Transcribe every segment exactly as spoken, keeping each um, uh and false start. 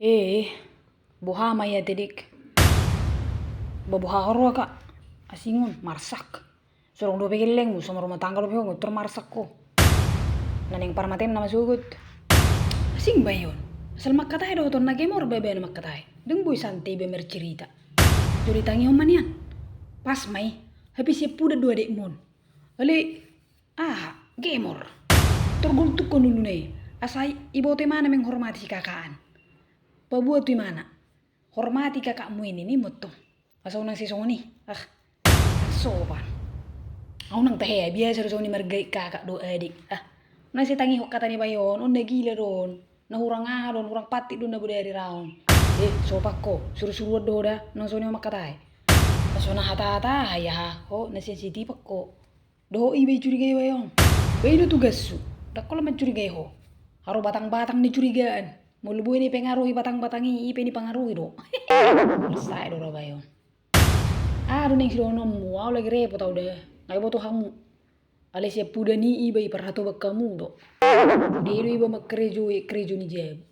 Eh, boha ma i ate, Dik? Ba boha ho roha, Kak? Asing on, marsak. So adong dope gellengmu, so marumah tangga dope ho, nga tor marsak ho. Na naeng parmatenna ma sogot. Asing bae on. Asal mangkatai dohot on, na gemor bae bae na mangkatai. Ndang boi sante iba marcerita. Jolo ditangihon ma nian. Pas ma i. Hape siampudan do adekmu on. Alai, aha, gemor. Tor goltuk ho uluna i. Asa iboto imana menghormati si kakaan. Paboa tu imana. Hormati kakakmu i, ninna i ma antong. Asa unang sai songon i. Ah, sopan. Au nang tahe, biasa do songon i margait kakak dohot adek. Ah, unang sai tangihon hata ni bae on, on na gila do on. Na hurang aha do on, hurang pantik do on na bodari ra on. Eh, sopan ho, surusuruan do ho da, unang songon i ho mangkatai. Asa na hata-hata, aha, ho, na sensitif ho. Dohot iba i curigai bae on. Ba i do tugashu. Ndang holan mancurigai ho. Haroro batang-batang ni curigaan. Molo boi na ipengaruhi batang-batang i, i pe nipangaruhi do. Marsae do roha bae on. Aha do naeng sidohononmu, au lagi repot au da. Nga iboto hamu. Alai siampudan i iba i parhatoban hamu do. Dia do iba mangkarejo, karejo ni jabu.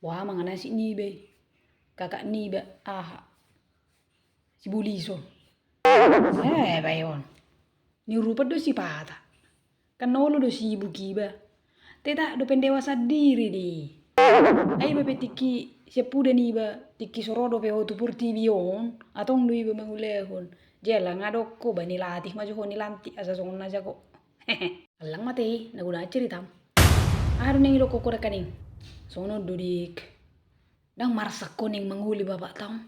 Boha mangan asi niba i. Kakak niba, aha. Sibolison. Eh, bae on. Niurupan do sipata. Kan na olo do sibuk iba. Tetap do pendewasaan diri do i. Ai iba pe tingki siampudan iba, tingki so ro dope ho tu portibi on, antong do iba mangulahon. Jala nga adong ho ba nilatih ma jo ho, nilantik asa songon na jago. Allang ma ate i, na guna ceritam. Aha do naeng didokkon ho da kaning. Songon on do, Dik. Ndang marsak ho naeng mangoli bapakta on.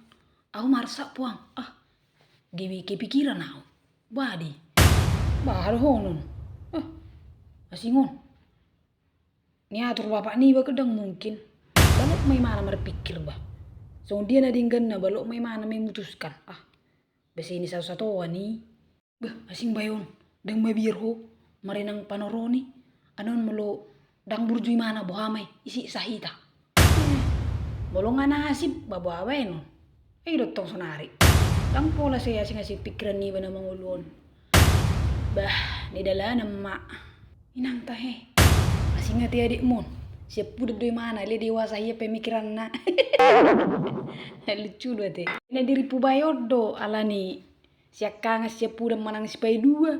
Au marsak puang. Ah. Gabe kepikiran au. Ba di. Ba dohonon. Ah. Asing on. Niatur bapak niba kan ndang mungkin. Balok ma imana marpikir ba. Songon dia na dengganna, balok ma imana memutuskan. Ah. Ba sai ni sato-satoan i. Bah, asing bae on, ndang mabiar ho, marinang panoroni, anon molo ndang burju imana boha ma i, isi sahita. Eh, molo nga nasib, ba boha baenon. Eh, i do tong sonari. Ndang pola sai asing-asing pikiran niba na mangolu on. Bah, ni dalanan ma. Inang tahe. Asing ate adekmu on. Siampudan do imana, alai dewasa ia pemikiranna. Lucu do ate. Na dirimpu bae on do, alani siangkangan siampudan manang sipaidua.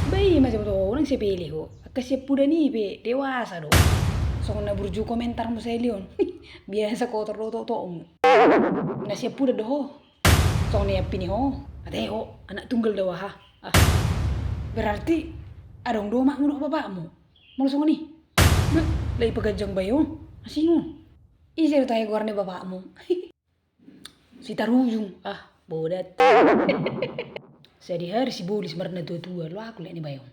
Ba i ma sai boto ho, unang sai pele ho. Angka siampudan i pe dewasa do. Songon na burju komentarmu sahali on. Biasa kotor do oto-otomu. Na siampudan do ho. Songon na iapini ho. Ate ho, anak tunggal do aha. Ah. Berarti adong do omakmu dohot bapakmu. Molo songon i. Beh, alai paganjang bae on. Asing on. Ise do tahe goar ni bapakmu? Sitarujung, ah, bodat. Sadihari sibolis marnatua-tua, lo aku lek ni bae on.